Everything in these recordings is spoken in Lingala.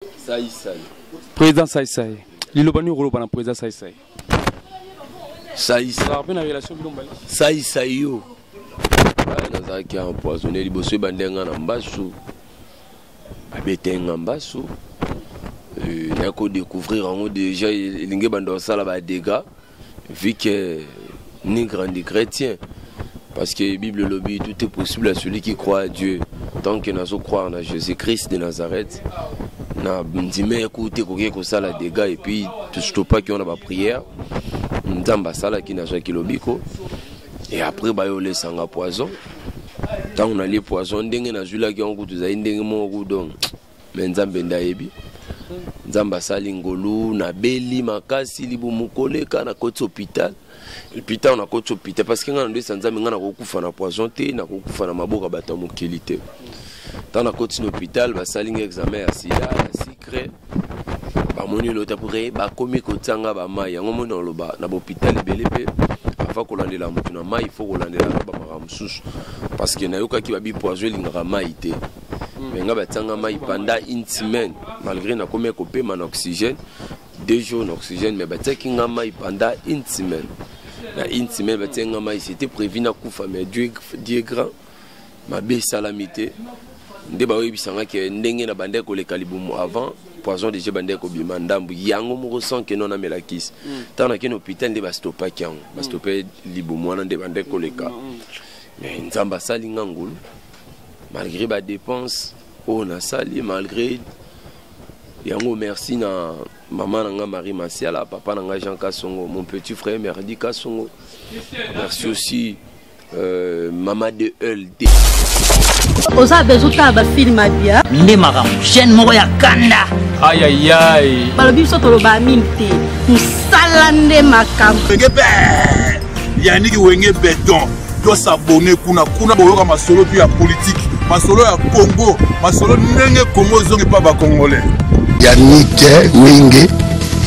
Sai sai. Président Sai Sai. Liloba nini okoloba na président Sai Sai? Sai sai. Ozalaka mpe na relation bino mibale? Sai sai yo. Nazalaki empoisonné liboso ebande nga na mbasu. Babete nga mbasu. Euh, naye ko découvrir yango déjà elingi ebanda kosala ba dégâts vu que ni grandi chrétien parce que Bible elobi tout est possible à celui qui croit à Dieu tant que nazo croire na Jésus-Christ de Nazareth na ndime ekuti ekoki kosala dégâts et puis tostopaki wana ba prière nzambe asalaki nazwaki lobiko et après baye olesanga poison ntango nalie poison ndenge nazwilaki yango kutu ezali ndenge moko donc me nzambe nde ayebi nzambe asali ngolu nabeli makasi libumu koleka nakoti hôpital epuis ntango nakoti hôpital parce que ngai nandesa nzambe ngai nakokufa na poison te nakokufa na maboko ya bato ya mokili te ntango nakoti na hôpital basali ngai examen ya sida ya sucre bamoni lota pure bakomi kotia nga bamai yango moni naloba na bahôpital ebele mpe avant kolandela motu na mai faut kolandela na bamakambo mosusu parce que nayokaki babi poison elingaka mai te mais nga batianga mai pendant une semaine malgré nakomi kopema na oxygène 2 jours na oxygène mais batiaki nga mai pendant une semaine. Na une semaine batiaki nga mai, c'était prévu nakufa, mais Dieu, Dieu est grand, mabe esalami te. Nde baoyebisanga ke ndenge na bandaki koleka libumu avant poison déjà bandaki kobima ndambu yango moko sans ke no namela kisi. Ntango nakei na hôpital nde bastopaki yango, bastope libumu wana nde bandaki koleka. Mais nzambe asali nga ngolu malgré badépense oyo nasali, malgré yango. Merci na mama na nga Marie Masiala, papa na nga Jean Kasongo, mon petit frère Merdi Kasongo. Merci aussi mama de ld. Oza besoin otala bafilm ya bien. Nde makambo chaîne moko ya kanda. Ayayay. Balobi biso toloba mingi te, mosala nde makambo. Wenge be Yannick Wenge béton tosabone kuna kuna boyoka masolo tu ya politike, masolo ya Congo, masolo ndenge Congo ezongi mpa bacongolais. Yannick Wenge,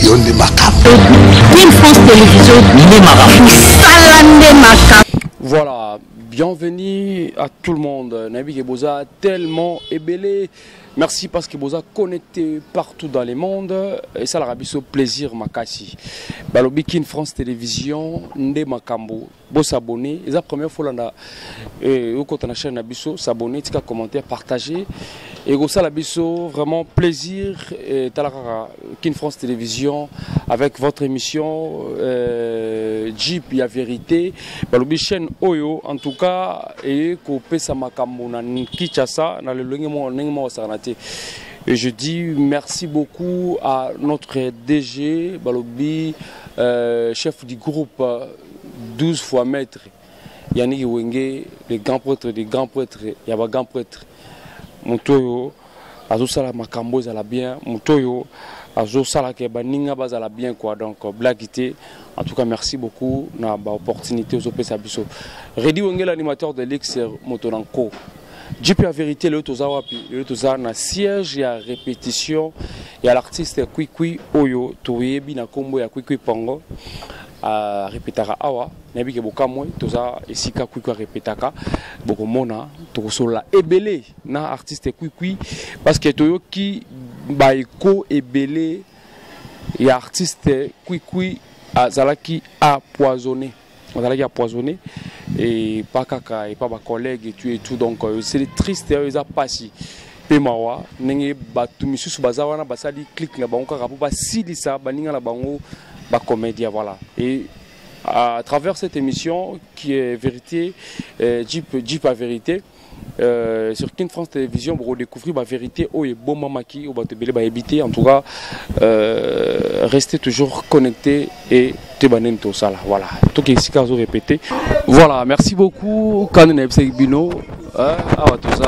yo nde makambo. Kin France Télévision. Nde makambo. Mosala nde makambo. Voilà, bienvenue à tout le monde. Nayebi boza tellement ebele. Merci parce que boza connecté partout dans le monde. Et ça la biso plaisir makasi. Balobi Kin France Télévision nde makambo. Bo s'abonner. Et la première fois là okota na chaîne na biso, s'abonner, tika commentaire, partager. Et ça la biso vraiment plaisir et talaka Kin France Télévision avec votre émission Jeep ya vérité. Balobi chaîne oyo en tout cas et kopesa makambo na Kinshasa na lolenge mo ndenge mo osakana te. Et je dis merci beaucoup à notre DG balobi chef du groupe 12 fois maître Yannick Wenge, le grand prêtre des grands prêtres, ya ba grand prêtre. Moto oyo azosala makambo ezala bien, moto oyo azosala ke baninga bazala bien quoi. Donc blague te. En tout cas merci beaucoup na ba opportunité ozopesa biso. Redi Wenge, l'animateur de l'X moto na nko. JP ya vérité, lelo toza wapi? Lelo toza na siège ya répétition ya l'artiste Kwikwi oyo toyebi na kombo ya Kwikwi Pongo. Arépétaka awa, nayebi ke bokamwe, toza esika Kwikwi arépétaka. Bokomona tokosolola ebele na artiste Kwikwi parce que toyoki baeko ebele ya artiste Kwikwi azalaki empoisonné, azalaki empoisonné et pas kaka et pas bacollègue et tout et tout. Donc c'est triste, eza pasi mpe mawa ndenge bato misusu baza wana basali clique na bango kaka mpo basilisa baninga na bango bacomédien. Voilà, et à travers cette émission qui est vérité Jeep, Jeep à vérité sur Kin France Télévision pour découvrir la vérité oyo ebomamaki oyo bato ebele bayebi te. En tout cas restez toujours connectés et toyeba tosala. Voilà, toki esika azo répéter. Voilà, merci beaucoup. Kani nayebisaki bino, awa toza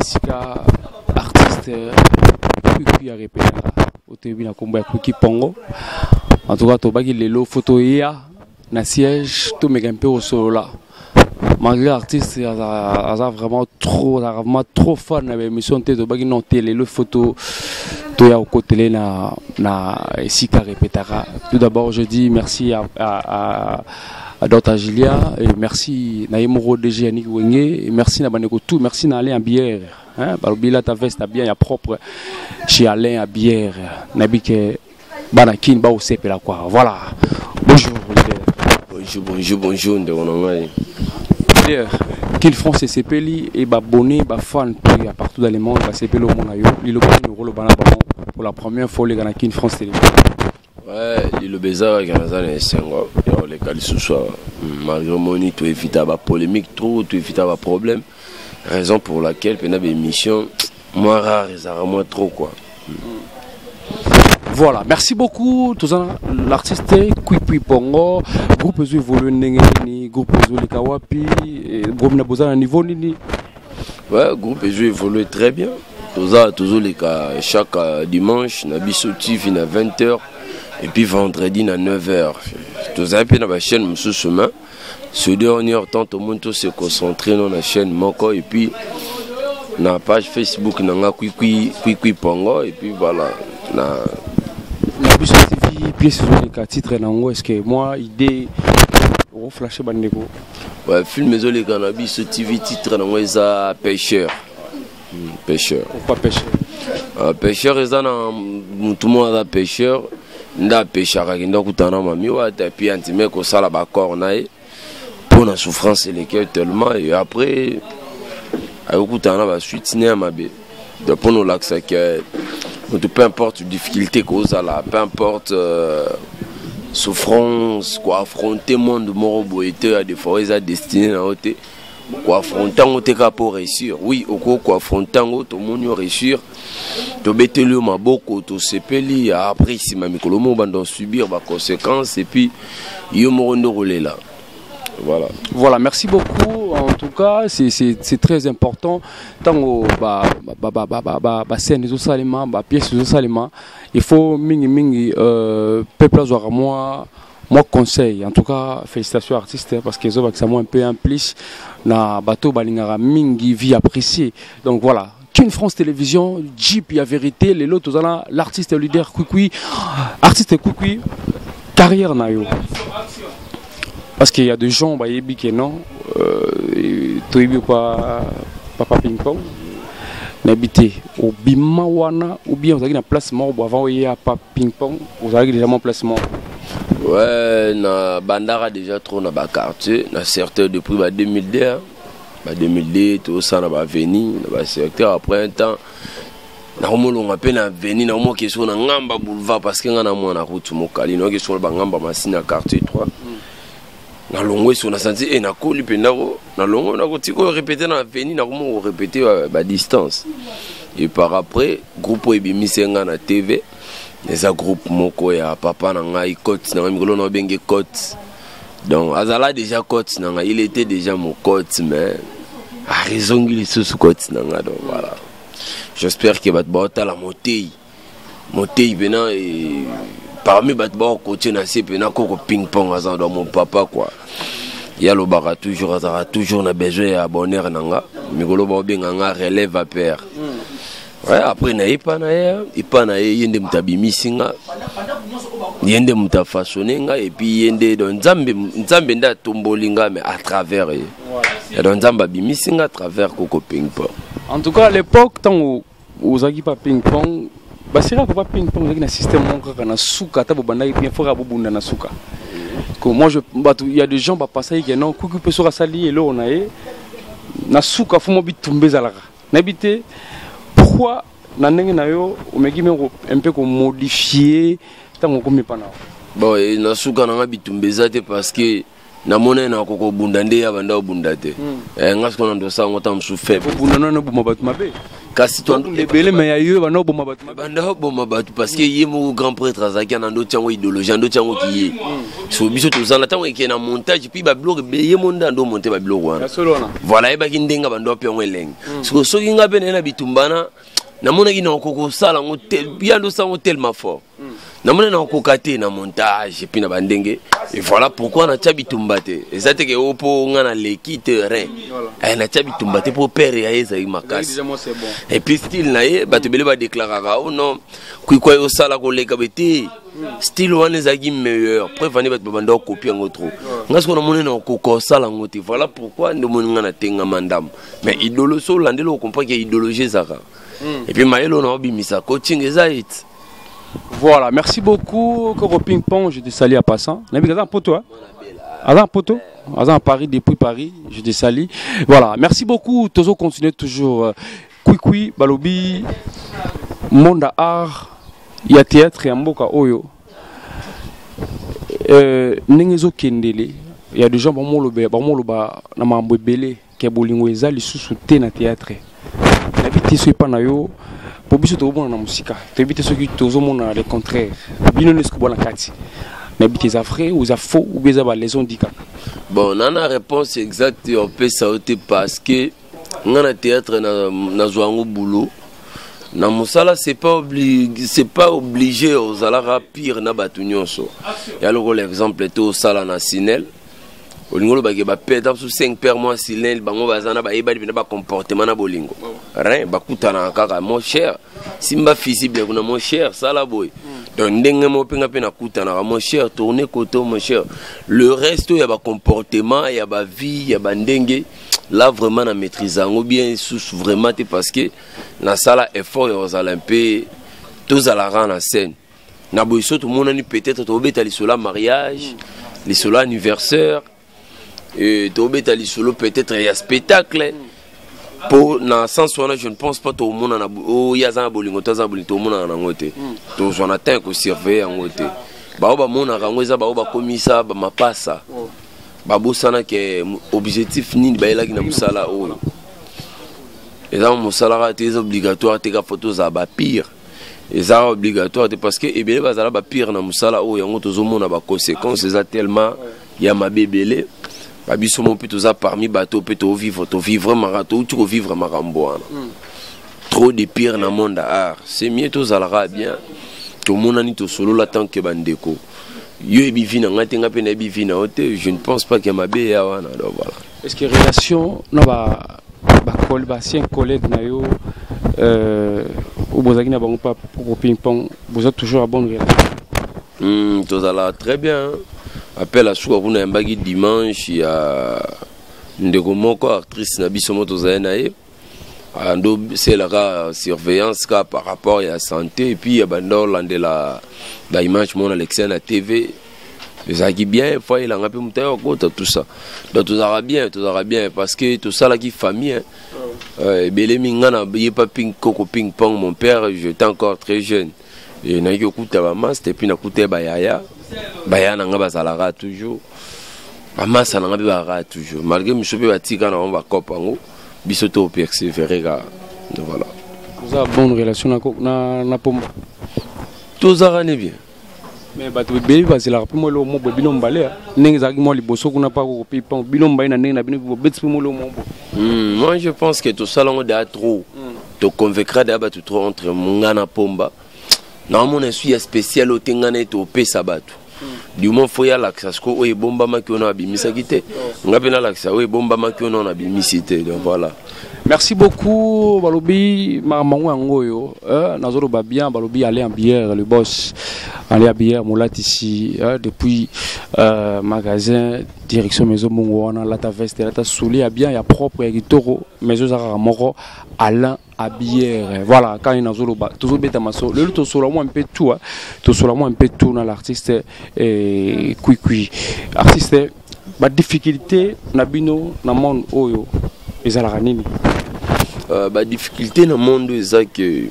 esika artiste Kwikwi arépétaka oyo toyebi na nkombo ya Kwikwi Pongo. En tout cas tobaki lelo fo toya na siège, tomeka mpe kosolola malgré artiste aza vraiment trop, aza vraiment trop fan na baémission te. Tobaki non te, lelo fo toya kokotele na esika répétaka. Tout d'abord je dis merci à Dr Gilia et merci na ye moko DG Yannick Wenge et merci na bandeko tout, merci na aller en bière. Hein, balobi lata veste bien ya propre chez Alain à bière. Nabi ke bana kin ba osepela quoi. Voilà. Bonjour leader. Bonjour, bonjour, bonjour ndeko na ngai. Leader, Kin France esepeli et ba abonné ba fan pe ya partout dans le monde ba sepeli omona yo. Liloba nini okoloba na bango pour la première fois oleka na Kin France Télévision? Ouais, liloba eza kaka naza na esengo ya koleka lisusu awa. Malgré omoni toevita ba polémique trop, toevita ba problème. Raison pour laquelle pena ba émission moins rare ezalaka moins trop quoi. Voilà, merci beaucoup. Tous l'artiste Kwikwi Pongo, groupe ezo évoluer ndenge nini, groupe ezo leka wapi, groupe na boza na niveau nini? Ouais, groupe ezo évoluer très bien. Toza tozoleka chaque dimanche na biso TV na 20h et puis vendredi na 9h. Tozali mpe na ba chaîne mosusu mais ce dernier temps tout le monde se concentrer na la chaîne moko et puis na page Facebook na nga Kwikwi Kwikwi Pongo et puis voilà na na biso TV pièce ezoleka titre na yango, est-ce que moi idée oflashe bandeko? Ouais, film ezoleka na biso TV titre na yango eza Pêcheur. Pêcheur. Pourquoi pêcheur? Pêcheur eza na mutu moko aza pêcheur nde apêchaka akende akutana na mami wata puis andime kosala baccord na ye mpo na souffrance eleki tellement et après akokutana na basuite ne ya mabe. Donc mpo na olakisaki moto peu importe difficulté kozala, peu importe souffrance koaffronter monde moko boye te, ya des fois eza destiné na yo te koaffronter yango te kaka mpo réussir. Oui, okoki koaffronter yango, tomoni yo réussir, tobeteli yo maboko, tosepeli. Après nsima mikolo moko banda subir baconséquence et puis yo moko nde kolela. Voilà. Voilà, merci beaucoup. En tout cas, c'est très important. Tango ba ba ba ba ba ba ba scène ezosalema, ba pièce ezosalema, il faut mingi mingi peuple azwaka moi conseil. En tout cas, félicitations artistes parce que ezobakisa moi un peu un plus na bateau balingaka mingi vie appréciée. Donc voilà. Kin France Télévision, Jeep, il y a vérité, les lots, tozala, l'artiste leader Kwikwi, artiste Kwikwi, carrière na yo. Parce qu'il y a des gens, bah, yebi que non, toyebi quoi, papa ping pong, n'habité au bima wana, ou bien vous avez un placement, ou avant il y a papa ping pong, vous avez déjà mon placement. Ouais, na bandara déjà trop na ba quartier, na secteur depuis ba 2002, hein. Ba 2002, tout ça na ba veni, na ba secteur après un temps. Na romolonga pe na veni, na romo question na ngamba boulevard parce que nga na mwana route mokali, na question ba ngamba masina quartier 3. Na longwe so na senti e na koli pe na ko na longwe na ko tiko répéter na veni, na romo répéter ba distance. Et par après groupe ebimisi nga na TV, eza groupe moko ya papa na ngai cote na ngai mikolo na benge cote. Donc azala déjà cote na ngai, il était déjà mon cote mais a raison il sous cote na ngai. Donc voilà. J'espère que bato baotala motei. Motei pena et parmi bato bao coacher na se pena koko ping pong azan dans mon papa quoi. Ya lobaka toujours azara toujours na besoin ya bonheur na nga. Mikolo bao benga nga relève à père. Ouais, après na epa na ye, epa na ye yende mutu abimisi nga. Yende mutu afaçonné nga et puis yende donc Nzambe, Nzambe nde atomboli nga mais à travers ye. Et donc Nzambe abimisi nga à travers koko ping pong. En tout cas à l'époque tant ozalaki pa ping pong, basira papa ping pong ozalaki na système moko kaka na suka ata bobandaki bien fort abobunda na suka. Que moi je bato il y a des gens ba passer que non kuku pe soka sali eloko na ye na suka fumo bitumbe ezalaka. Nayebi te pourquoi na ndenge na yo omeki me un peu ko modifier ntango okomi epa na yo. Bon, et na suka na nga bitumba eza te parce que namona na kokobunda nde ya banda obunda te. Nga sikoyo na ndosa yango ntango mosusu faible. Obunda nano oboma bato mabe. Kasi to Obunda ebele, mais ya yo banda oboma bato mabe. Banda oboma bato parce que ye moko grand prêtre azalaki na ndoti yango idéologie, ndoti yango ki ye. So biso tozala ntango ekei na montage puis ba biloko ebele, ye moko nde ando monter ba biloko wana. Ya solo wana. Voilà, ayebaki ndenge bando ape yango elengi. Siko soki nga pe naye na bitumba na, namonaki na okoko kosala yango tel, ya ndo osala yango tellement fort. Namoni nakokoka te na montage et puis na bandenge. Et voilà pourquoi natia bitumba te. Eza te ke o mpo nga naleki terrain. Eh, natia bitumba te mpo pere ya ye ezali makasi. Et puis style na ye, bato ebele badeklaraka o non, kwikwa ye osala koleka be te. Style wana ezalaki meilleur. Preuve ane bato babanda kokopi yango trop. Nga sikoyo namoni nakokoka osala yango te. Voilà pourquoi nde omoni nga natengama ndambo. Mais idéologie, so olandeli okomprendre ke idéologie ezalaka. Et puis mayele oyo naobimisa coaching eza ete. Voilà, merci beaucoup Koko Ping Pong, je te salue en passant. Nabi aza poto hein? Aza poto? Aza Paris depuis Paris, je te salue. Voilà, merci beaucoup. Tozo continue toujours. Kwikwi balobi monde art ya théâtre ya mboka oyo. Ndenge ezokendele, il y a des gens bamoloba na mambo ebele ke bolingo eza lisusu te na théâtre. Nayebi te soki epa na yo, po biso tozomona na mosika, toyebi te soki tozomona le contraire. Bino nde soki bona kati, nayebi te eza vrai ou eza faux ou bien eza ba raison di kaka. Bon, nana réponse exacte opesa yo te parce que nga na théâtre nazwa yango boulot na mosala, c'est pas obligé ozalaka pire na bato nyonso. Ya lokola exemple te, osala na Sinel, olingi olobaki bapere ta mosusu 5 père mwa Sinel, bango baza na bayebani mpena bacomportement na bolingo rien, bakutanaka kaka: mon cher, simba fusible kuna, mon cher, sala boye. Donc ndenge moko mpenga mpe nakutanaka: mon cher, tourne koto, mon cher. Le reste oyo ya bacomportement ya bavie ya bandenge là, vraiment na maîtrise yango bien susu vraiment te, parce que nasala effort ya kozala mpe tozalaka na scène na boye. So tomonani, peut-être tobeta lisolo ya mariage, lisolo ya anniversaire, tobeta lisolo peut-être ya spectacle. Mpo na sens wana, je ne pense pas tomonana oyo aza na bolingo to aza na bolingo. Tomonana nango te, tozwa na temps ya kosurveille yango te. Bao bamonaka yango eza bao bakomisa bamapasa, babosana ke objectif nini bayelaki na mosala oyo. Eza mosala kaka te, eza obligatoire te ka fo tozala bapire. Eza obligatoire te, parce que ebele bazala bapire na mosala oyo, yango tozomona baconséquence eza tellement ya mabe ebele. Babiso mo mpe toza parmi bato mpe tovivre, tovivre maka, touti kovivre makambo wana. Trop de pire na monde art, c'est mieux tozalaka bien, tomonani, tosolola tant que bandeko. Yo yebi vie na ngai te, ngai mpe nayebi vie na yo te. Je ne pense pas ke mabe eya wana. Donc voilà. Est ce que relation na ba ba ancien collègue na yo oyo bozalaki na bango pa Koko Ping Pong, boza toujours à bonne relation? Tozala très bien. Appel asuka kuna yambaki dimanche ya ndeko moko actrice na biso mo tozali na ye, ando selaka surveillance ka par rapport ya santé, et puis ya banda olandela baimage mona alexia na TV, ezalaki bien. Fo ayelanga mpe moto ayo akota, tout ça. Donc tozalaka bien, tozalaka bien, parce que tosalaki famille, hein. Ebele mingi nga na ye pa Ping, Koko Ping Pong, mon père, j'étais encore très jeune et nayaki kokuta bamaster, et puis nakuta ye bayaya. Bayaya na nga bazalaka toujours, bamasa na nga mpe bazalaka toujours, malgré miso mpe batika na bango bakope yango, biso to persévérer kaka. Donc voilà. Oza bonne relation na Pomba? Tozalaka ne bien. Mais bato ebele bazelaka mpe mwa eloko mo boye, bino mibale, ndenge ezalaki mwa liboso kuna mpa Koko Ping Pong, bino mibale na ndenge na bino bobeti mpe mwa eloko mo boye. Moi je pense que tosala yango deya trop, toconvaincra deya bato trop. Entre nga na Pomba, naomona esu ya spécial oyo te nga na ye topesa bato. Du moins fo ye alakisa siko oyo ebombamaki oyo na abimisaki te, nga mpe nalakisa oyo ebombamaki oyo na abimisi te. Donc voilà. Merci beaucoup. Balobi makambo yango oyo, nazoloba bien. Balobi aller en bière, le boss aller en bière molatisi, depuis magasin direction maison mbongo wana, lata veste, lata soulier ya bien, ya propre, ya kitoko. Maison eza kaka moko, Alain Abière. Voilà, quand nazoloba, tozobeta maso lelo, tosola mwa mpe tout, hein. Tosola mwa mpe tout na l'artiste Kwikwi. Artiste, badifficulté na bino na monde oyo ezalaka nini? Badifficulté na monde oyo eza ke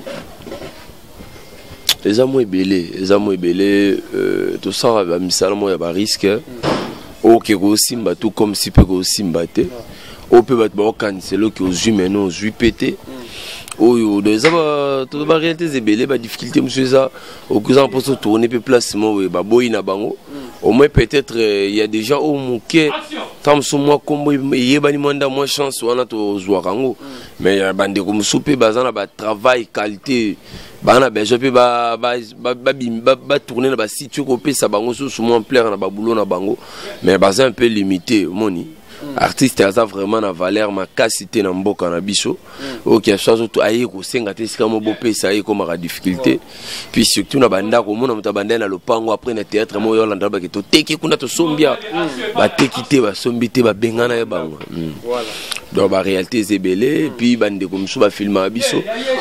eza mwa ebele, eza mwa ebele. Tosalaka bamisala moko ya barisque oyo ke kosimba tout comme si mpe kosimba te, oyo mpe bato baokanisa eloko ozwi meno ozwi mpe te. Oyo donc eza baréalité eza ebele. Badifficulté mosusu eza okoza mposa otourne mpe place moko boye, baboyi na bango. Au moins peut-être il y a des gens oyo moke ntango mosusu mwa nkombo eyebani, mwa nda mwa chance wana tozwaka yango. Mais bandeko mosusu mpe baza na batravail qualité. Baa na besoin mpe batourne na basite, soki kopesa bango susu mwa ampleur na baboulot na bango, mais baza un peu limité. Omoni, artiste aza vraiment na valeur makasi te na mboka na biso. Oyo so azoto aye kosenga te esika mo bopesa ye, ekomaka difficulté. Puis surtout na bandako, omona moto abandai na lopango, après na théâtre mo oyo olanda bake toteki kuna, tosombia, bateki te, basombi te, babengana ye bango. Donc baréalité eza ebele. Puis bandeko mosusu bafilmaka biso,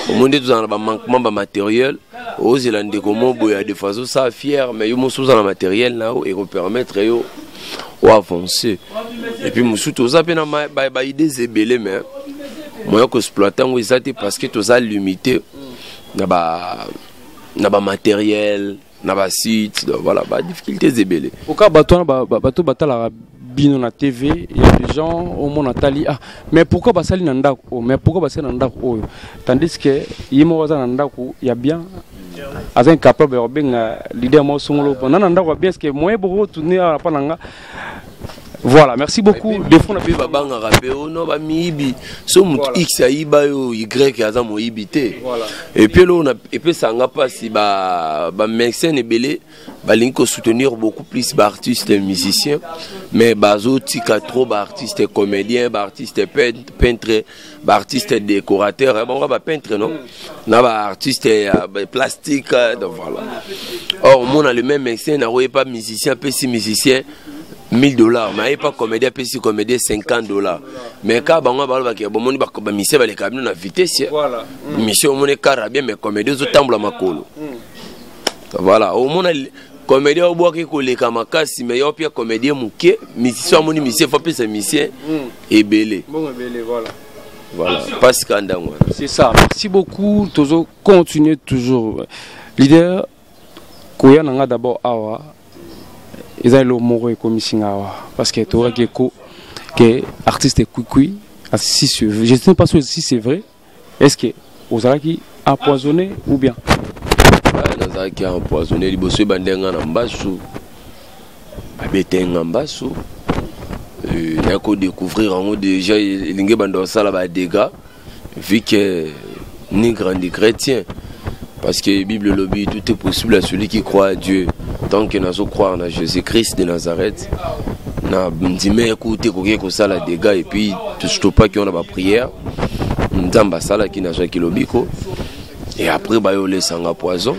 omoni nde tozala na bamanquement bamatériel. Ozela ndeko mo boye, des fois azosala fier, mais yo mosusu oza na matériel na yo, ekopermettre yo oavance. Et puis mosusu toza mpe na baidées ebele, mais moyen koexploite yango eza te, parce que toza limité na bamatériel, na basite. Donc voilà, badifficulté eza ebele. Oka bato wana, bato batalaka bino na TV, il y a des gens omona tali: "Ah, mais pourquoi basali na ndako oyo? Mais pourquoi basali na ndako oyo?" Tandis que ye moko aza na ndako ya bien, aza incapable ya kobenga leader moko songolo mpo na ndako ya bien. Ce que moyen boko tourner awa mpa na nga. Voilà, merci beaucoup. Des fois mpe babangaka mpe ono bamiyibi. So motu X ayiba yo, Y aza moyibi te. Et puis eloko epesanga mpasi, bamédecin ebele balingi kosoutenir beaucoup plus baartiste musicien, mais bazotika trop baartiste comédien, baartiste peintre, baartiste décorateur, bango bapeintre non, na baartiste ya plastique. Donc voilà, or omona le même médecin nakoyepa musicien, apesi musicien 1000 $, mais aye pas comédien, apesi comédien 50 $. Mais ka bango balobaki, bomoni bamusicien baleka bino na vitesse, mission omoni kara bien, mais comédien ozotambola makolo. Voilà, omona comédien obwaki koleka makasi, mais yo pia comédien moke. Musicien amoni musicien, faut apesa musicien ebele. Voilà, mpasi ka ndango wana. C'est ça, merci beaucoup. Tozo continuer toujours. Leader, koya na nga d'abord awa eza eloko moko ekomisi nga awa, parce que toyokaki eko ke artiste Kwikwi, si je ne sais pas si c'est vrai, est-ce que ozalaki empoisonné ou bien? Nazalaki empoisonné. Liboso ebande nga na mbasu, babete nga mbasu, naye kodécouvrir yango déjà elingi ebanda kosala badégâts, vu que ni grandi chrétien, parce que Bible elobi: "Tout est possible à celui qui croit à Dieu." Tant que nazo croire na Jésus Christ de Nazareth, na ndima ekuti ekoki kosala dégâts. Et puis tostopaki wana baprière, Nzambe asalaki, nazwaki lobiko. Et après bayo olesanga poison.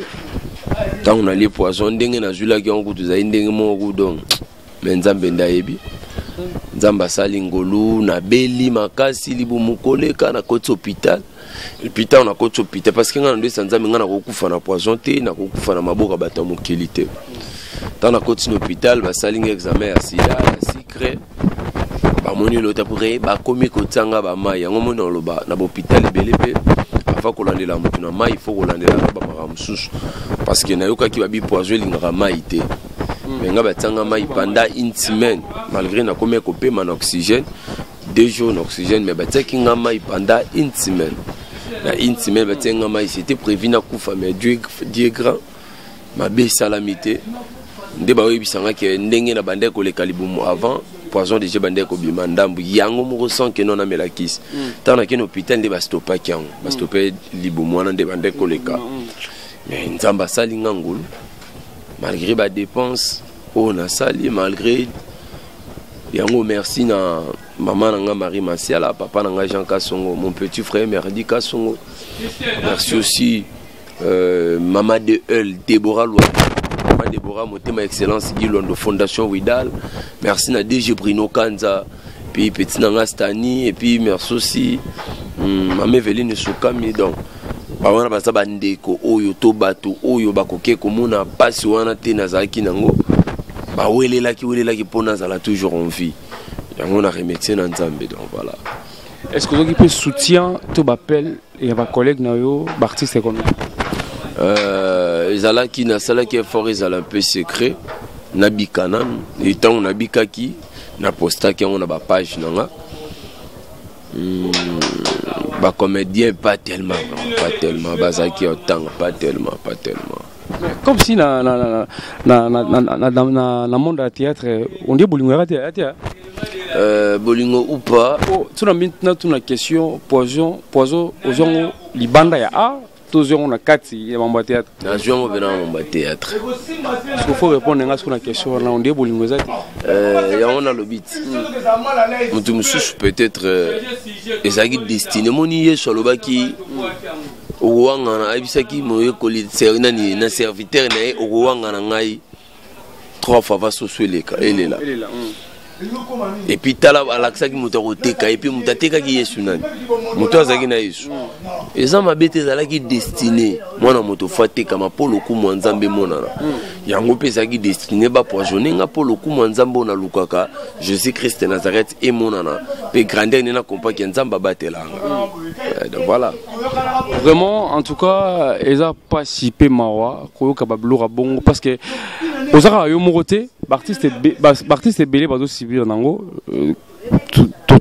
Ntango nalie poison, ndenge nazwilaki yango kutu ezali ndenge moko. Donc, mais Nzambe nde ayebi. Nzambe asali ngolu, nabeli makasi, libumu koleka, nakoti hôpital. Et puis ntango nakoti hôpital, parce que ngai na ndoyesa Nzambe, ngai nakokufa na poison te, nakokufa na maboko ya bato ya mokili te. Ntango nakoti na hôpital, basali nga examen ya sida, ya sucre, bamoni elota. Pour bakomi kotianga bamai yango, moni oloba na bahôpital ebele mpe afa kolandela motu na mai, faut kolandela na bamakambo mosusu, parce que nayokaki babi poison elingaka mai te. Mais nga batianga mai pendant une semaine, malgré nakomi kopema na oxygène, 2 jours na oxygène, mais batiaki nga mai pendant une semaine. Na une semaine batiaki nga mai, c'était prévu nakufa, mais Dieu, Dieu est grand, mabe esalami te. Nde baoyebisangaki ndenge na bandaki koleka libumu avant poison, déjà bandaki kobima ndambu yango moko sans que no namela kisi. Ntango nakei na hôpital, nde bastopaki yango, bastope libumu wana nde bandaki koleka. Mais Nzambe asali nga ngolu, malgré badépense oyo nasali, malgré yango. Merci na mama na nga Marie Masiala, papa na nga Jean Kasongo, mon petit frère Merdi Kasongo. Merci aussi mama de el Déborah Loi, mama Déborah Motema, Excellence Guy Londo, Fondation Widal. Merci na DG Bruno Kanza, puis petit na nga Stani. Et puis merci aussi mama Eveline Sukami. Donc bawana baza bandeko oyo to bato oyo bakoki komona mpasi wana te. Nazalaki nango, bawelelaki welelaki mpo nazala toujours en vie. Yango na remercier na Nzambe. Donc voilà. Est ce que ozoki mpe soutien to baappel ya bacollègue na yo baartiste combien? Ezalaki, nasalaki effort ezala mpe secret. Nabika nanu. Ntango nabikaki, napostaki yango na bapage na nga. Bacomédien pas tellement, pas tellement bazalaki otanga, pas tellement, pas tellement. Comme si na monde ya théâtre on dit bolingo yaka te ya te. Bolingo ou pas. Oh, tuna tuna question: poison, poison ozwango libanda ya art? Tozwi yango na kati ya mambo ya théâtre? Nazwi yango mpena na mambo ya théâtre. Parce que faut répondre nga siko na question wana, ondie bolingo eza te. Yango nalobi ti moto mosusu peut-être ezalaki destiné. Moni, Yesu alobaki okowangana, ayebisaki moyekoli nani na serviteur na ye: "Okowangana ngai trois fois va soso eleka elela." Et puis tala, alakisaki moto akoteka. Et puis moto atekaki Yesu nani? Moto azalaki na Yesu. Eza mabe te, ezalaki destiné. Mwana moto fo atekama mpo lokumu ya Nzambe emonana. Yango mpe ezalaki destiné bapoisonne nga mpo lokumu ya Nzambe oyo nalukaka, Jésus Christ de Nazareth, emonana mpe grandeur nde nakompaki ya Nzambe abatelanga. Donc voilà. Vraiment, en tout cas, eza mpasi mpe mawa koyoka babiloko ya bongo, parce que oza kaka yo moko te. Baartiste ebele bazosubir nango.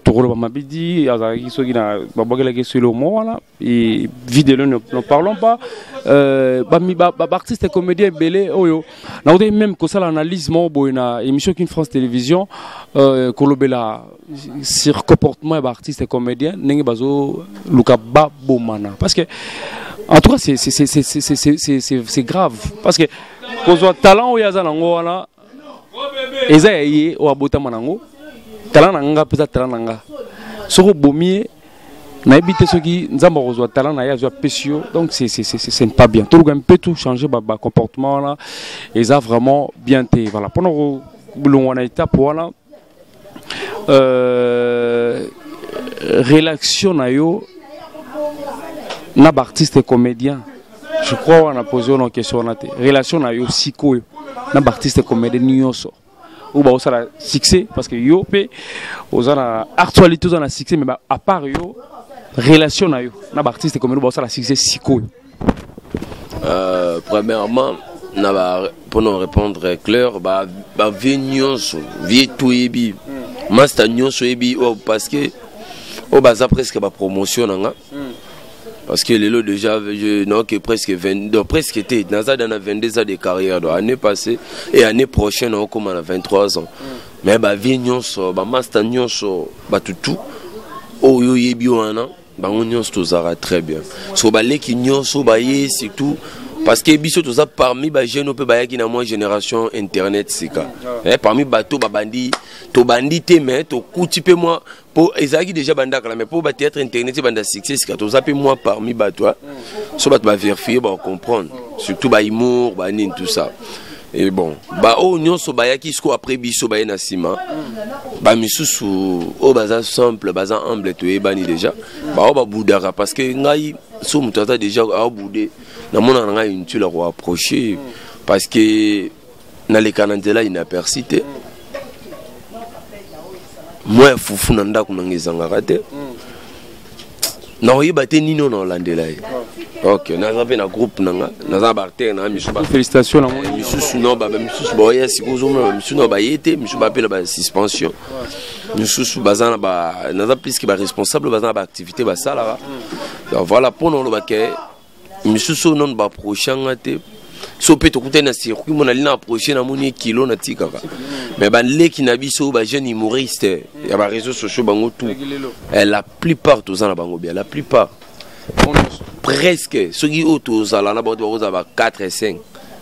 Tokoloba Mabidi azalaki soki na babwakelaki esolo mo wana et vidéo, ne parlons pas. Baartiste comédien ebele oyo nakotaki même kosala analyse moko boye na émission Kin France Télévision, kolobela sur comportement ya baartiste comédien, ndenge bazoluka babomana, parce que en tout cas c'est grave, parce que kozwa talent oyo aza nango wana eza ya ye oyo abotama nango. Talent na nga mpe eza talent na nga. Soki obomi ye, nayebi te soki Nzambe akozwa talent na ye azwi apesi yo. Donc c'est pas bien. Toluka mpe tout changer bacomportement wana, eza vraiment bien te. Voilà, mpona kolongwa na étape wana, relation na yo na baartiste comédien, je crois wana pose yo na question wana te. Relation na yo sikoyo na baartiste comédien nyonso oyo baosala succès, parce que yo mpe oza na actualité, oza na succès, mais à part yo, relation na yo na baartiste comédien baosala succès sikoyo? Premièrement, na ba mpona répondre clair, bavieux nyonso, vieux toyebi, master nyonso oyebi oyo, parce que oyo baza presque bapromotion na nga, parce que lelo déjà je naoke presque 20, donc presque te, naza dans na 22 ans de carrière. Donc année passée et année prochaine naokóma na 23 ans. Mais bavieux nyonso, bamaster nyonso, bato tout oyo oyebi wana, bango nyonso tozalaka très bien. So baleki nyonso baye, surtout parce que biso toza parmi bajeune mpe bayaki na mwa génération internet sika. Parmi bato babandi, tobandi te, mais tokuti mpe mwa po ezalaki déjà bandakala, mais mpo bathéâtre internet ebanda succès sika, toza mpe mwa parmi bato. So bato baverifie, bacomprendre, surtout bahumour banini, tout ça. Et bon, baoyo nyonso bayaki siko après biso, baye na nsima, bamisusu oyo baza simple, baza humble, toyebani déjà. Baoyo babudaka, parce que ngai so moto aza déjà aobude, namonaka na ngai inutile ya koapproche, parce que naleka na nzela inaperçu te. Mwa ya fufu na ndako nanga ezangaka te, nakoyeba te nini oyo naolandela ye. Ok, naza mpe na groupe na nga, naza na baacteur na nga misusu. Félicitation na moni. Misusu no, misusu baoya sikoyo, ozomona misusu no baye te, misusu bapela basuspension, misusu baza na ba naza plus que baresponsable, baza na baactivité basalaka. Donc voilà, mpona oloba ke misusu oyo nano baapproche nga te, so mpe tokutani na circuit mo nali na approche, namoni ekilo, natikaka. Mais baleki na biso bajeune humoriste ya baréseau sociaux, bango tout, la plupart toza na bango bien, la plupart presque. Soki oyo tozala na bango te, bakozala ba 4 et 5,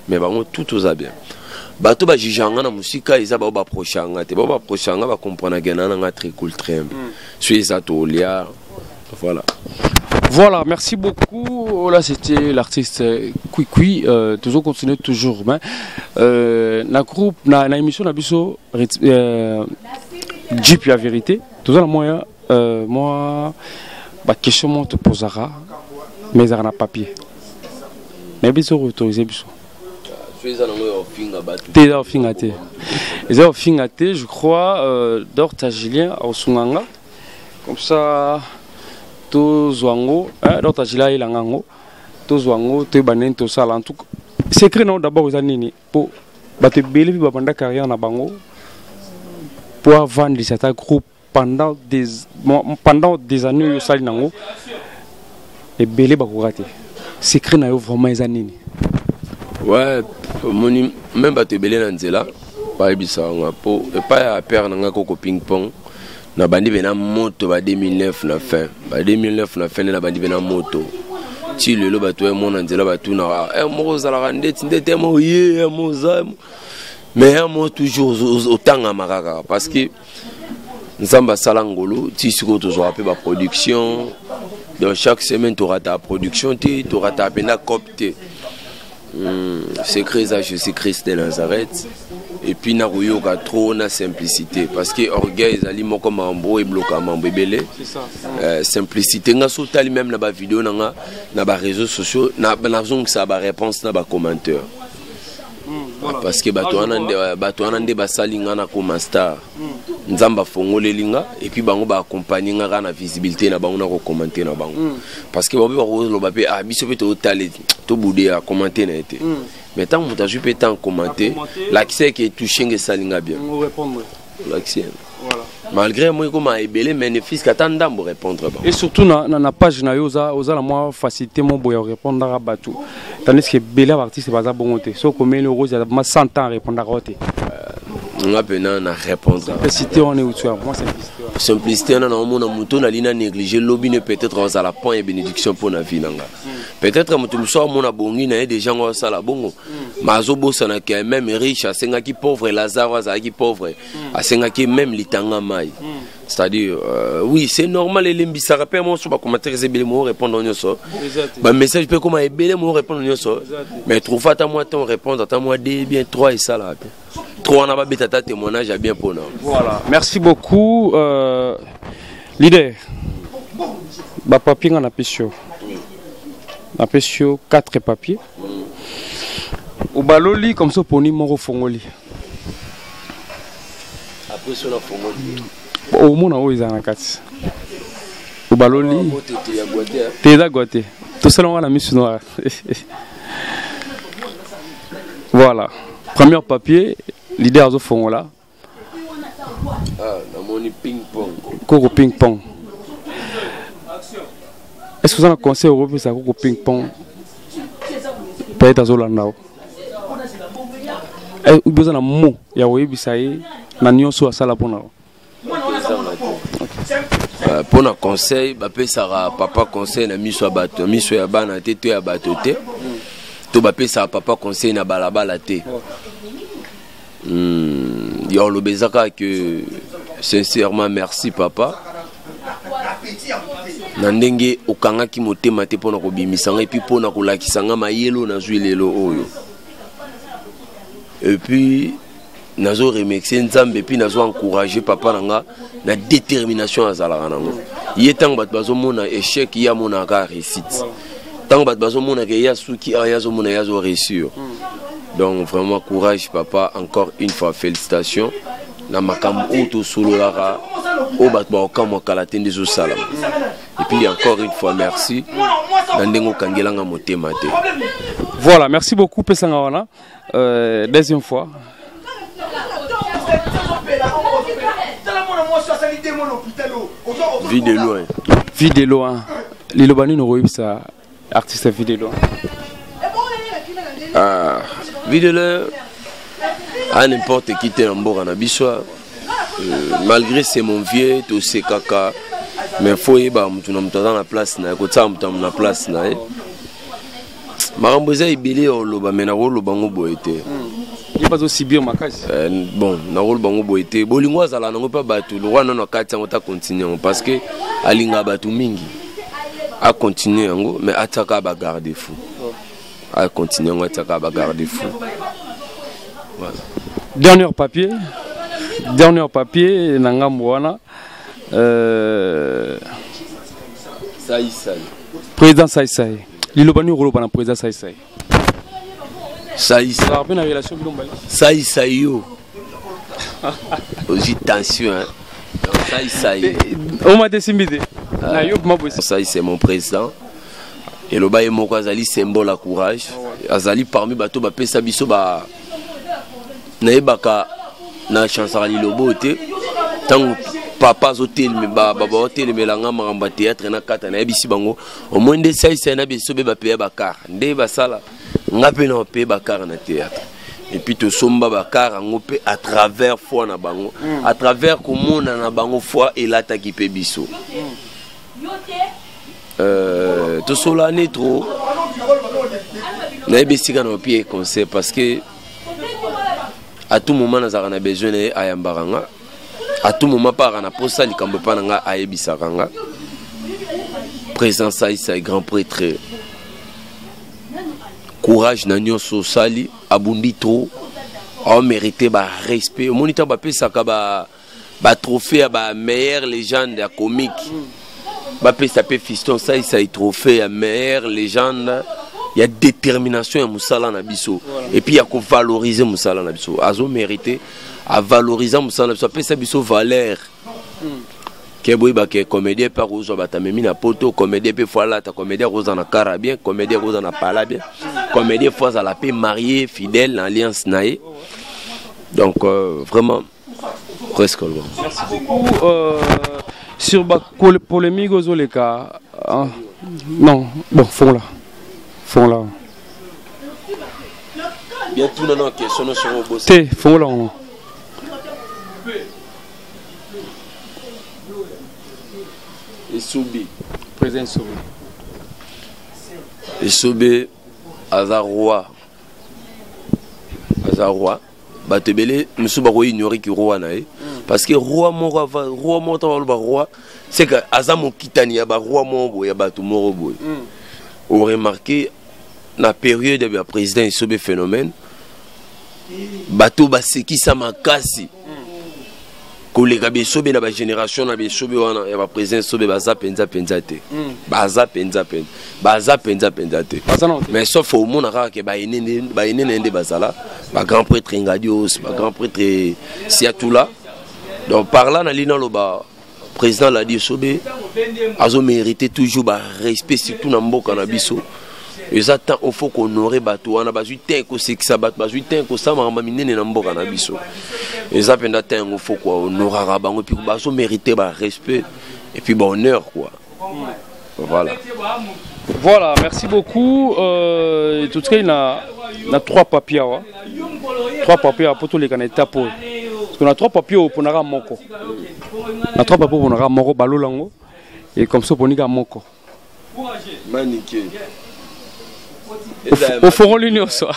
mais bango tout toza bien. Bato bajuge yanga na mosika, eza bao baapproche yanga te. Bao baapproche yanga, bacomprenake na nanga très cool, très humble. So eza tolia, voilà. Voilà, merci beaucoup. Là, c'était l'artiste Kwikwi. Toujours continuer toujours. Mais, na groupe, na émission, na biso, Jeep la vérité. Toujours la moyen, moi, bah, question, moi, te posera, mais ça na papier. Mais biso autorisé biso. So eza nango ya ofinga bato? Te, eza ofinga te. Eza ofinga te, je crois, Dorta Julien osunganga. Comme ça, tozwa yango, Dorta Julien ayelanga yango, tozwa yango, toyeba ndenge tosala. En tout cas, secret nango d'abord eza nini? Mpo bato ebele mpe babanda carrière na bango, mpo avandisa ata groupe pendant des années oyo osali nango, ebele bakoka te. Secret na yo vraiment eza nini? Ouais, omoni, même bato ebele na nzela bayebisaka nga, mpo epai ya père na nga koko ping pong, nabandi mpe na moto ba 2009 na fin, ba 2009 na fin nde nabandi mpe na moto. Ti lelo bato emona nzela batunaka eh, moko ozalaka ndeti ndeti mo ye mo oza, mais mo toujours otangama kaka parce que Nzambe asala ngolu. Ti sikoyo tozwaka mpe baproduction, donc chaque semaine torataka production te, torataka mpenza cop te. Secret eza Jésus Christ de Nazareth et puis nakoyoka trop na simplicité, parce que orgueil ezali moko mambo oyo ebloka mambo ebele. Simplicité nga so otali même na bavideo na nga na baréseaux sociaux, nazongisaka baréponse na bacommentaire parce que bato wana nde basali nga na koma star. Nzambe afongoleli nga et puis bango baaccompagne nga kaka na visibilité na bango, na kocommenter na bango, parce que bango mpe bakoloba mpe: ah, biso mpe totale tobude ya commenter na ye te. Mais ntango moto azwi mpe temps commenter, lakisa eke etouche nga, esali nga bien, lakisi malgré moi ekoma ebele, mais ne fût-ce que ata ndambo répondre bango. Et surtout na page na yo, oza na mwa facilité mo boye ya korépondre bato, tandis que ebele ya baartiste baza bongo te. So okomeli ozala ma 100 ans répondaka o te. Nga mpena na répondre. Simplicité wana euti ya mwa simplicité wana. Simplicité wana, naomona moto nali na néglige lobi ne, peut-être azala point ya bénédiction mpo na vie na nga. Peut-être moto mosusu amona bongi na ye déjà ngo asala bongo, mais azobosanaka même riche asengaki pauvre Lazare, azalaki pauvre, asengaki même litanga mai. C'est-à-dire oui, c'est normal, elembisaka mpe moso. Bacommentaire eza ebele, mo répondre nyonso, bamessage mpe koma ebele, mo répondre nyonso, mais trouve ata mwa temps répondre ata mwa deux bien trois, esalaka bien trois wana, babeta ata témoignage ya bien mpona. Voilà, merci beaucoup, leader. Bapapier nga napesi yo, napesi yo 4 papier, obaloli comme ça, oponi moko, ofongoli. Après so nafongoli? Omona oyo eza na kati, obaloli. Motete ya gwa te? Te, eza gwa te, tosala ngo na misu noir. Voilà, premier papier, leader azofongola. Ah, namoni ping pong. Koko ping pong, est ce que oza na conseil okopesa koko ping pong? Peut-être azolanda o obi, oza na mot ya koyebisa ye na nyonso asala mpona o? Mpo na conseil, bapesaka papa conseil na miso ya bato, na miso ya bana te, to ya bato te, to bapesaka papa conseil na balabala te. Ya oloba eza kaka que sincèrement merci papa, na ndenge okangaki motema te mpona kobimisa ngai et puis mpona kolakisa ngai mayele oyo nazwi lelo oyo. Et puis nazo remercier Nzambe et puis nazo encourager papa na nga na détermination azalaka nango. Ye, ntango bato bazomona échec, ye amonaka réussite. Ntango bato bazomonaka ye asuki awa, ye azomona ye azo réussir. Donc vraiment courage papa, encore une fois félicitations na makambo oyo tosololaka, oyo bato bakokamwa kala te nde ezosalama. Et puis encore une fois merci na ndenge okangelanga motema te. Voilà, merci beaucoup. Pesanga wana deuxième fois. Vie de loin. Vie de loin, liloba nini okoyebisa artiste Vie de loin? Ah, Vie de loin a n'importe qui te na mboka na biso. Malgré c'est mon vieux, tosekaka, mais faut oyeba motu na moto aza na place na ye, kotiaka moto na place na ye. Makambo eza ebele ya koloba, mais nakoloba ngo boye te. Ye bazosibir makasi. Bon, nakoloba ngo boye te. Bolingo azala nango mpe bato lokwa nano akati yango, ta continue yango parce que alingaka bato mingi. Acontinue yango, mais atiaka bagarde fou. Acontinue yango, atiaka bagarde fou. Voilà. Dernier papier, dernier papier na ngambo wana. Saisai. Président Saisai, liloba nini okoloba na président Saisai? Saisai. Mpe na relation bino mbali? Saisai, yo ozwi tension, hein? Saisai. Oma te, simbi te na yo ma boye. Sai, c'est mon président. Eloba ye moko, azali symbole ya courage, azali parmi bato bapesa biso ba nayebaka na chansaka lilobo te. Ntango papa azoteleme, baotelemela nga makambo ya théâtre na kata, nayebisi bango omoi nde Saisai na biso mpe bapeya bakar nde basala nga mpe na bapeya bakar na théâtre. Et puis tosomba bakar yango mpe à travers foi na bango, à travers komona na bango foi elataki mpe biso. Tosolani trop. Nayebi esika na opie conseil, parce que à tout moment nazalaka na besoin na ye, ayambaka nga. À tout moment mpe aka na posa likambo epa na nga, ayebisaka nga. Président Saisai, grand prêtre, courage na nyonso osali. Abundi trop, aomérite barespect. Omoni ntango bapesaka batrophée ya bameilleure légende ya comique, bapesa mpe Fiston Saisai trophée ya meilleure légende ya détermination ya mosala na biso et puis ya kovaloriser mosala na biso. Azomérite, avaloriser mosala na biso, apesa biso valeur ke boyebaka comédien mpe akozwa bato amemi na poto. Comédien mpe faut alata, comédien akozala na kara bien, comédien akozala na pala bien, comédien faut azala mpe marié, fidèle na alliance na ye. Donc vraiment presque loin. Merci beaucoup. Sur ba polémique ozoleka, hein? Non, bon, fond là, fond là. Bien, tout na question nyonso obosa. Te, fongola yango. Esubi. Président Esobe. Esobe aza roi, aza roi. Bato ebele mosusu bakoignore ki roi na ye, parce que roi moko ava roi moko, ntango baloba roi, c'est que aza mokitani ya baroi moko boye, ya bato moko boye. Oremarke na période ya président Esobe phénomène, bato basekisa makasi koleka besobe na bagénération na besobe wana ya baprésident Esobe, baza mpenza mpenza te, baza mpenza mpenza, baza mpenza mpenza te. Baza na te. Mais sauf omona kaka ke baenene nde bazala, bagrand prêtre Ngadios, bagrand prêtre Siatula. Donc par là nali naloba, président Ladi Esobe azomérite toujours barespect, surtout na mboka na biso. Eza temps il faut kohonore bato wana bazwi te kosekisa bato, bazwi te kosala makambo minene na mboka na biso. Eza mpenza temps yango, faut kohonoraka bango, et puis bazomérite barespect et puis bahonneur, quoi. Voilà. Voilà, merci beaucoup. Tout cas, il y a trois papiers. Ouais. Trois papiers pour tous les étapes. Parce qu'on a trois papiers pour nous moko. On a trois papiers pour nous moko balolango et comme ça pour nous moko. Manike. Au fond l'union ça.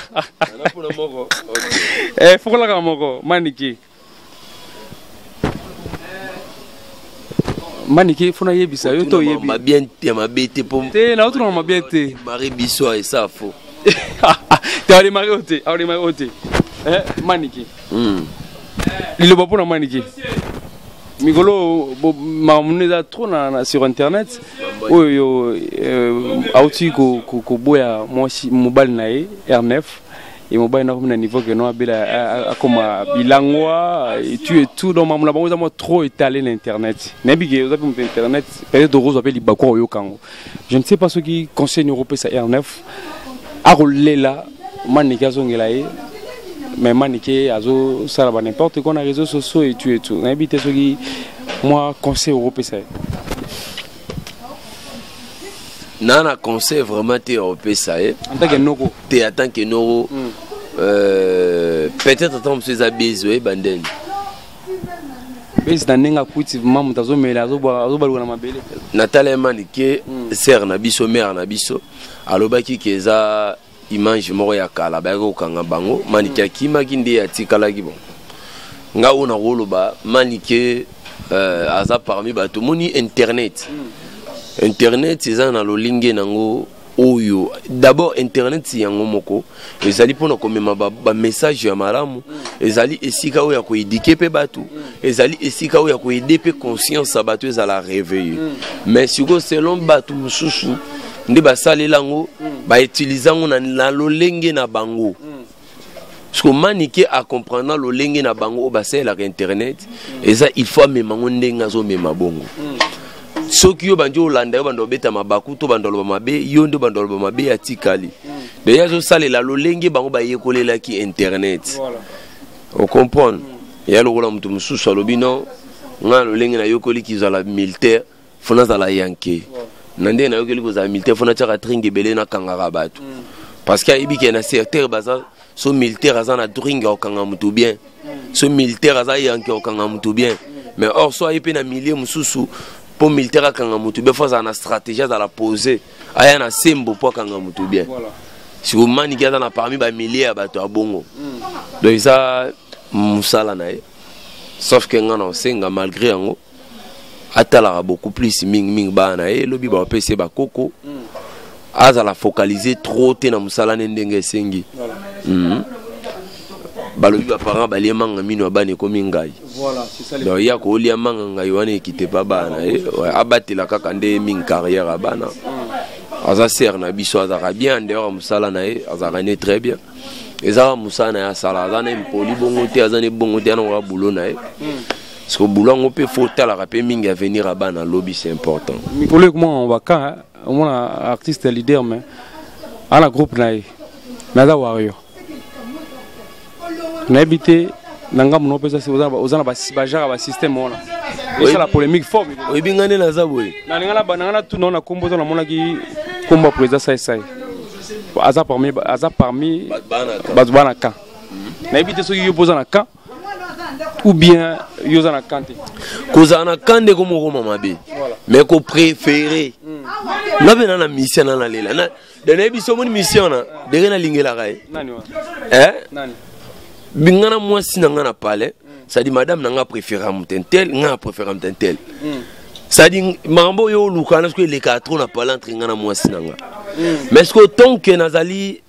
Eh, faut la moko, Manike. Manike, faut na yebisa yo to yebi. Bien te, mabe te po. Te na otuna mabe te. Mari biso esa fo. Te audémarrer o te, audémarrer o te. Eh, Manike. Liloba mpona Manike. Mikolo makambo eza trop na sur internet oyo auti koboya mwasi mobali na ye R9 et mobali na komi na niveau ke no abela akoma bilangwa et tout et tout. Donc makambo na bango eza mwa trop étalé na internet. Nayebi ke oza mpe moto internet, peut-être okozwa mpe libaku oyoka yango. Je ne sais pas soki conseil nini okopesa R9. Akolela Manike azongela ye, mais Manike azosala ba n'importe quoi na réseaux sociaux et tout et tout. Nayebi te soki mwa conseil okopesa ye. Na conseil vraiment te opesa ye. En tant que noko. Te, en tant que noko, peut-être ata mosusu eza bezi, oyeba ndeni. Bezi na ndenge akuti ma moto azomela, azobaluka na mabele. Natala ye Manike, sœur na biso, mare na biso, alobaki ke eza image moko ya kala bayaki kokanga bango. Manike akimaki nde atikalaki. Bon, nga oyo nakoloba, Manike aza parmi bato. Omoni internet, internet eza na lolinge nango oyo. D'abord internet yango moko ezali mpona komema bamessage ba ya malamu, ezali esika oyo ya koéduquer mpe bato, ezali esika oyo ya koaider mpe conscience ya bato ezala réveille. Mais sikoyo, selon bato mosusu nde basalela yango, bautilize yango na lolenge na bango. Parce que Manike acomprendre lolenge na bango oyo basalelaka internet, eza il faut amema yango ndenge azomema bongo. Soki yo bandi olanda, yo banda obeta mabaku to banda oloba mabe, yo nde banda oloba mabe atikali. Deja azosalela lolenge bango bayekolelaki internet, ocomprendre? Ya lokola moto mosusu alobi: non, ngai lolenge nayokoli kozala militaire, faut nazala yanke. Na ndenge nayokeli kozala militaire, faut natiaka tringue ebele, nakangaka bato, parce que ayebi ke na secteur baza so militaire aza na tringue ya kokanga motu bien, so militaire aza yanke ya kokanga motu bien. Mais or so aye mpe na milieu mosusu. Mpo militaire akanga motu bien, fo azala na stratégie, azala posé, aya na sembo mpo akanga motu bien. Siko Maniki aza na parmi bamillier ya bato ya bongo. Donc eza mosala na ye, sauf ke nga na osenga, malgré yango, atalaka beaucoup plus mingimingi bana na ye. Elobi bapesi ye bakoko, azala focalisé trop te na mosala ne ndenge esengi. Balobi baparent balie manga, mino ya bana ekomi ngai. Donc ya kolia manga ngai wana ekite pa bana na ye. Abatela kaka nde mingi carrière ya bana. Aza sere na biso, azalaka bien en dehors ya mosala na ye, azalaka ne très bien. Ezaka mosala na ye asala, aza na impoli bongo te, aza ne bongo te, anangoka boulot na ye, parce que boulot yango mpe fo otalaka mpe mingi avenir ya bana lobi, c'est important. Mikolo ekoma baka omona artiste leader, mais ana groupe na ye, mais aza wario. Nayebi te na ngambo na opesa, oza na bagenre ya basystème wana esala polémique fort. Oyebi ngai nde naza boye. Nalinga nanga natuna na kombo to namonaki kombo ya président Saisai, aza parmi bato bana camp. Nayebi te soki yo mpo oza na camp ou bien yo oza na camp te. Kozala na camp nde komokoma mabe, mais kopréféré nga mpe na mission na nalela de nayebi so omoni mission na ndenge nalingelaka ye. Nga na mwasi na nga na palais, c'est-à-dire madame na nga préféra moto tel, nga préféra moto tel, c'est-à-dire makambo oyo oluka na soki elekaka trop na palais entre nga na mwasi na nga. Mais ce que tant que nazali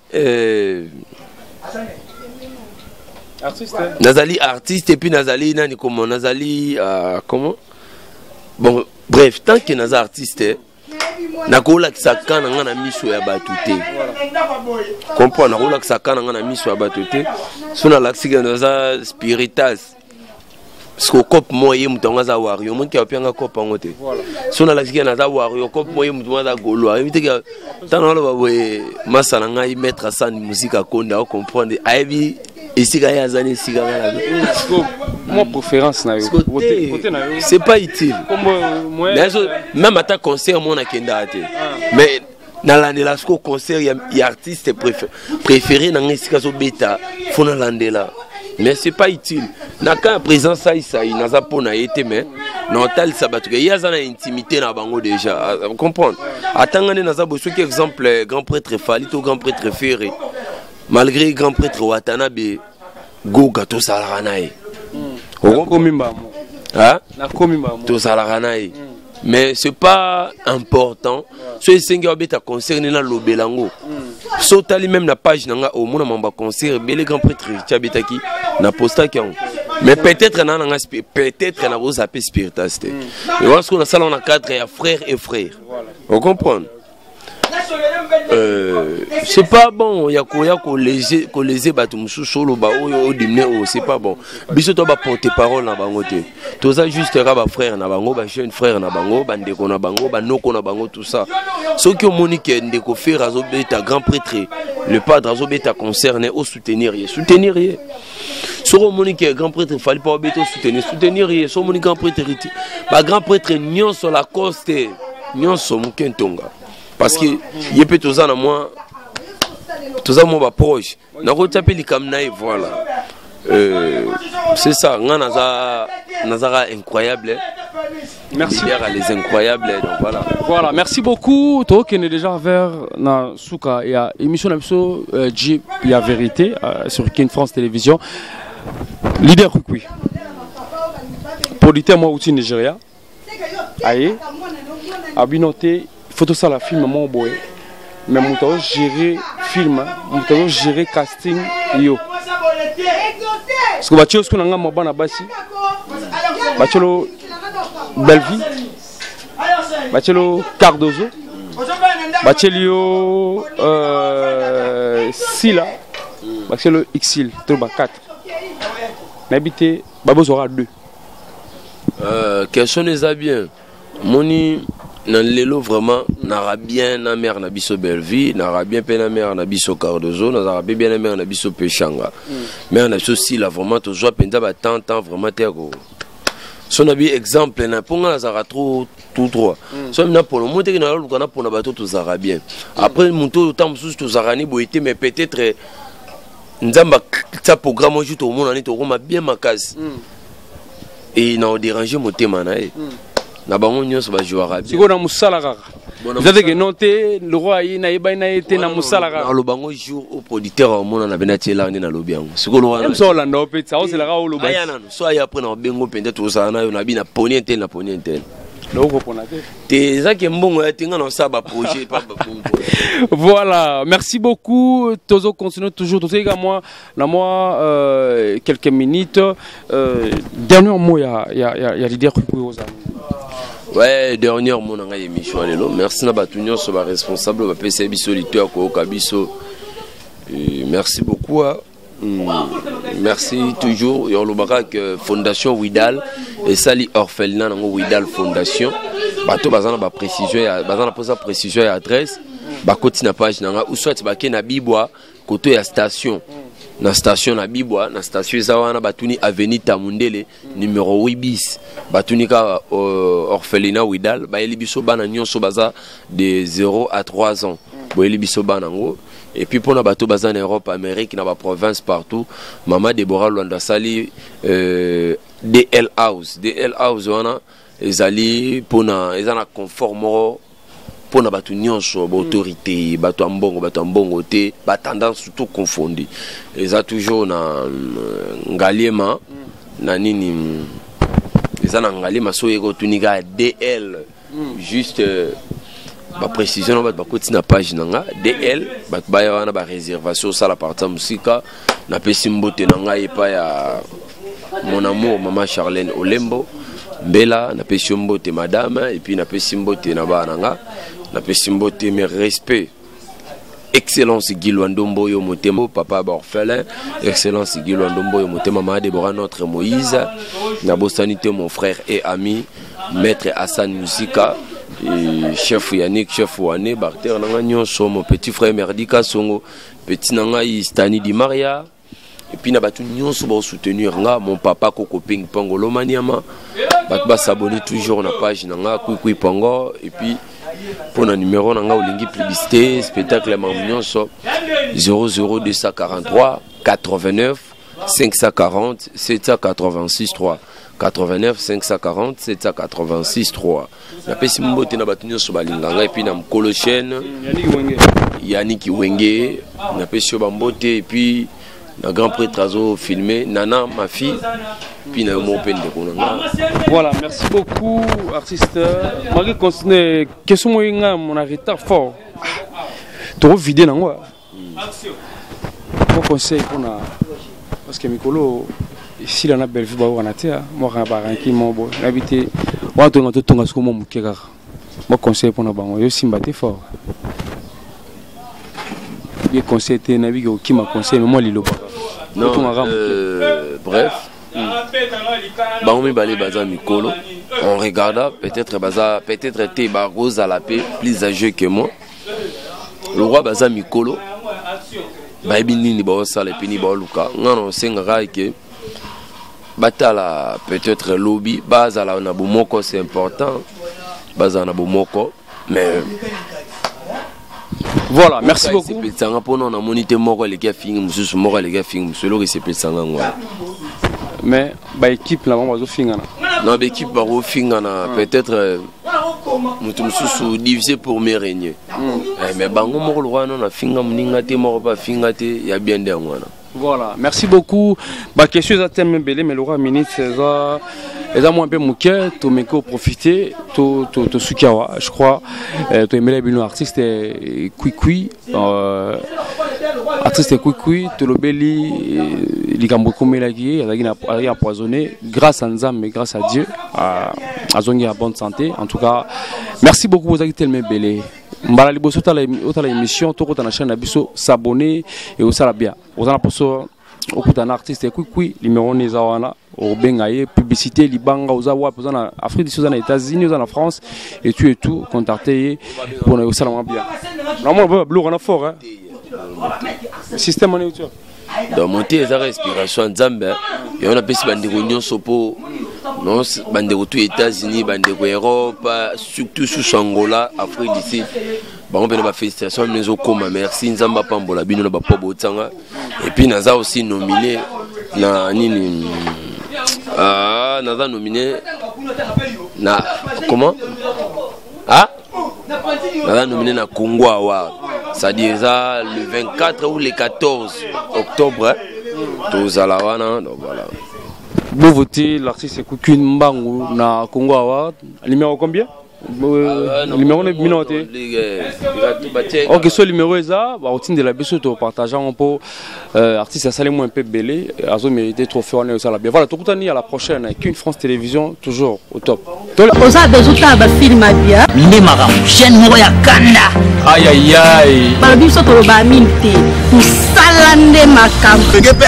nazali artiste et puis nazali nani, comment nazali, comment, bon bref, tant que naza artiste, nakolakisa ka na nga na miso ya bato te. Comprendre, nakolakisa ka na nga na miso ya bato te. So nalakisiki naza spiritas, parce que cope mo ye moto yango aza wario, moki apianga cope yango te. So nalakisiki naza wario, cope mo ye moto mo aza gaulois, ayebi teke ntango naloba boye. Masa na ngai, maître Asan Musike Akonde, acomprendre, ayebi esika ye aza na esika nga na. Mwa préférence na yo? C'est pas utile. Même ata concert mo nakendaka te, mais nalandela siko concert ya artiste préféré na ngai, esika azobeta fo nalandela, mais c'est pas utile. Na cas ya président Saisai, naza mpo na ye te, mais na otalisa bato ke ye aza na intimité na bango déjà. Comprendre, atanga nde naza boye. Soki exemple grand prêtre Fali to grand prêtre Ferre, malgré grand prêtre Watanabe Goga, tosalaka na ye, tozalaka na ye, mais c'est pas important. So esengi abeta concert nde nalobela yango. So otali même na page na nga, omona mambo ya concert ebele grand prêtre ti abetaki, na postaki yango. Mais peut-être na nanga, peut-être nakozala mpe spiritas te. Wana soki nasala na cadre ya frère et frère, ocomprendre, c'est pas bon ya koya kolese bato mosusu, oloba oyo odimne oyo, c'est pas bon. Biso to baporte parole na bango te, toza juste kaka bafrère na bango, bajeune frère na bango, bandeko na bango, banoko na bango, tout ça. Soki omoni ke ndeko Ferre azobeta, grand prêtre le padre azobeta concert ne, osoutenir ye, soutenir ye. Soki omoni ke grand prêtre Fali mpo abeta, osoutenir, soutenir ye. Soki omoni grand prêtre riti, bagrand prêtre nyonso, Lacoste nyonso, moke ntonga, parce que ye mpe toza na mwa, toza mwa baproche, nakotia mpe likambo na ye. Voilà, c'est ça. Nga naza nazaka incroyable. Merci. Leader à les incroyables, donc voilà. Voilà, merci beaucoup. Tokende déjà vers na suka ya émission na biso, G ya vérité, sur King France Télévision. Leader Kwikwi, producteur moi outi Nigeria aye abino te, faut tosala film moko boye, mais moto azogérer film, moto azogérer casting yo, parce que batie osiko na ngambo ya bana basi, batielo Bellevie, batielo Cardozo, batieli yo Sila, batielo Exil to ba 4, nayebi te, babozwaka 2. Question eza bien. Moni na lelo vraiment nara bien na mère na biso Bellevie, nara bien mpe na mère na biso Cardozo, nazalaka mpe bien na mère na biso Peshanga, mère na biso Sila. Vraiment tozwa mpenza batemps temps vraiment te ya ko so na bi exemple na mpo nga nazalaka trop tout droit. So na pona mo teke naluka na pona bato tozalaka bien. Après moto oyo ntango mosusu tozalaka ni boye te, mais peut-être Nzambe atia programme oyo tokomona ni tokoma bien makasi e na odérange motema na ye. Na bango nyonso bajouaka bien. Sikoyo na mosala kaka eza te ke non te loko aye nayebani na ye te, na mosala kaka. Naloba yango jour au producteur aomona na bena tiela nde nalobi yango sikoyo. Moso olanda yo mpe aozelaka oloba. Aya nano so aya apres na obengo mpenza, tozala na yo na bi na poni intel na poni intel. Okopona te. Te, ezaki mbongo ya te, nga na osala baprojet pa. Voilà, merci beaucoup. Tozo continue toujours tozoyika mwa na mwa quelques minutes. Dernier mot ya leader Kwikwi ozala. Ouais, dernier mot na ngai, émission ya lelo, merci na bato nyonso baresponsable bapesa biso lito ya koyoka biso. Merci beaucoup, ah. Merci toujours. Yolobaka que Fondation Widal esali orphelinat nango Widal Fondation. Bato baza na ba précision ya baza na posa précision ya adresse, bakoti na page nanga ou soit bake na Bibwa, koto ya station, na station na Bibwa, na station eza wana, batuni avenue Tamundele numéro 8 bis, batuni kaka orphelinat Widal. Bayeli biso bana nyonso baza de 0 à 3 ans, boyeli biso bana yango. Et puis mpona bato baza na Europe, Amérique, na baprovince partout, mama Debora Lwando asali DL House. DL House wana ezali mpona eza na confort moko mpona bato nyonso, baautorité, bato ya mbongo, bato ya mbongo te, batendance surtout confondi. Eza toujours na Ngaliema na nini, eza na Ngaliema. So oyeki otuni kaka DL, juste baprécision na bato bakoti na page na nga DL, bato baya wana baréservation osala partir ya mosika. Napesi mbote na ngai epai ya mon amour, mama Charlène Olembo Mbela, napesi yo mbote madame. Et puis napesi mbote na bana na nga, napesi mbote, mes respect, excellence Guy Lwandombo oyo motema, papa baorphelin, excellence Guy Lwandombo oyo motema, mama Debora notre Moïse. Nabosani te mon frère et ami maître Hassan Musika et chef Yannick, chef Wane barter na nga nyonso, mon petit frère Merdi Kasongo, petit na ngai Stani Di Maria, et puis na bato nyonso baosoutenir nga, mon papa Koko Ping Pongo Lomaniama. Bato basabonner toujours na page na nga Kwikwi Pongo. Et puis mpo na numéro na nga, olingi publicité, spectacle ya makambo nyonso, 00243 89 540 786 3, 89 540 786 3. Napesi mbote na bato nyonso balinga ngai, et puis na mokolo chaîne Yannick Wenge, napesi yo bambote, et puis na grand prêtre azofilme Nana ma fille, puis na yo moko mpe ndeko na nga. Voilà, merci beaucoup artiste. Malgré continue question moi nga mon retard fort. Toko vide nango. Mo conseil mpona parce que mikolo esila na Bellevue baokana te mwaka baranki mo boye, nayebi te wana tonga totonga siko mwa moke kaka. Mo conseil mpona bango yo simba te fort ye conseil te, nayebi ke okima conseil, mais mwa liloba. Non, bref, bango mibale baza mikolo on regarda peut-être baza peut-être te bakozala mpe plus âgé que moi. Le roi baza mikolo, bayebi nini baosala epi nini baoluka. Nga na osengaka ke batala peut-être lobi bazala na bomoko, c'est important bazala na bomoko, mais Voilà, merci beaucoup. Esepelisanga mpona namoni te moko aleki afingi mosusu, moko aleki afingi mosusu. Eloko esepelisanga ngo wana. Mais baéquipe na bango bazofingana. Non, baéquipe bakofingana peut-être moto mosusu, diviser pour mieux régner. Mais bango moko lokwa wana nafinga moninga te, moko mpe afinga te ya bien nde yango wana. Voilà, merci beaucoup. Baquestion eza thème ebele, mais lokola minute eza mwa mpe moke, tomeki oprofite tosuki awa. Je crois toyembela bino artiste Kwikwi, artiste Kwikwi. Tolobeli likambo ekomelaki ye, azalaki empoisonné. Grâce à Nzambe, grâce à Dieu, azongi ya bonne santé. En tout cas, merci beaucoup. Bozalaki telema ebele. Mbala liboso otala émission, tokota na chaîne na biso, s'abonner et osala bien. Oza na poso okuta na artiste Kwikwi, numéro ni eza wana, obenga ye. Publicité libanga, oza wapi, oza na Afrique du Sud, oza na États-Unis, oza na France et tout et tout, contacte ye mpona osala mwa bien. Namona mpe babiloko wana fort, hein? Système wana euti? Donc mote eza respiration ya Nzambe. Yango napesi bandeko nyonso mpo bandeko tu États-Unis, bandeko Europe, surtout susu Angola, Afrique du Sud, bango mpena bafélicitation bino ezokóma. Merci, Nzambe apambola bino na bapo botanga. Et puis naza aussi nominé na nini, naza nominé na Comment? Ah, naza nominé na Congo Award, c'est-à-dire eza le 24 ou le 14 octobre, tozala wana. Donc voilà. Bo voter l'artiste Queen Mbangu na Congo Award, numéro combien? Numéro ne bino te. Ok, so numéro eza, baotindela biso, topartage yango mpo artiste asali mwa mpe ebele, azomérite trophée wana, osala bien. Voilà, tokutani à la prochaine. Queen France Télévision, toujours au top. Oza besoin otala bafilm ya bien. Nde makambo, chaîne moko ya kanda. Ayayay. Balobi biso toloba mingi te, mosala nde makambo. Wenge be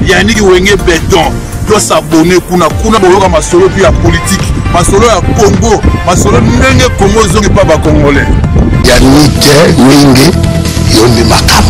Yannick Wenge Beton, tosabone kuna. Kuna boyoka masolo mpe ya politike, masolo ya Congo, masolo ndenge Congo ezongi mpa bacongolais. Yannick Wenge, yo nde makambo.